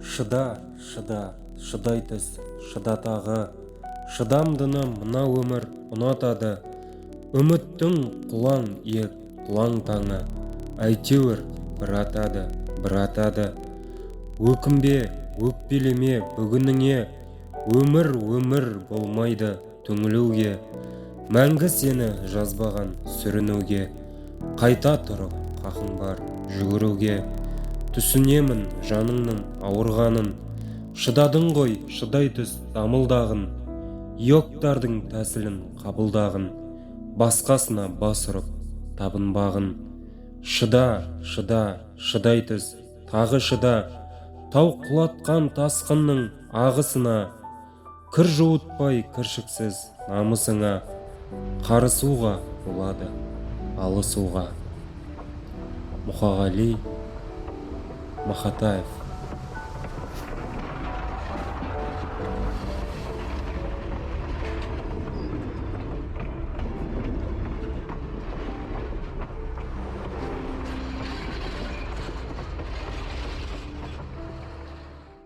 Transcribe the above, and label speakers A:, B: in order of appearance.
A: Шыда, шыда, шыдай түс, шыда тағы. Шыдамдыны мына өмір ұнатады. Үміттің құлаң иек, құлаң таңы. Әйтеуір бір атады, бір атады. Өкінбе, өкпелеме бүгініңе. Өмір өмір болмайды түңілуге. Мәңгі сені жазбаған сүрінуге. Қайта тұрып қақың бар жүгіруге. Түсінемін жаныңның ауырғанын. Шыдадың ғой, шыдай түс дамылдағын. Йогтардың тәсілін қабылдағын. Басқасына бас ұрып табынбағын. Шыда, шыда, шыдай түс, тағы шыда. Тау құлатқан тасқынның ағысына. Кір жуытпай кіршіксіз намысыңа. Қарысуға болады, алысуға. Мұқағали Мақатаев.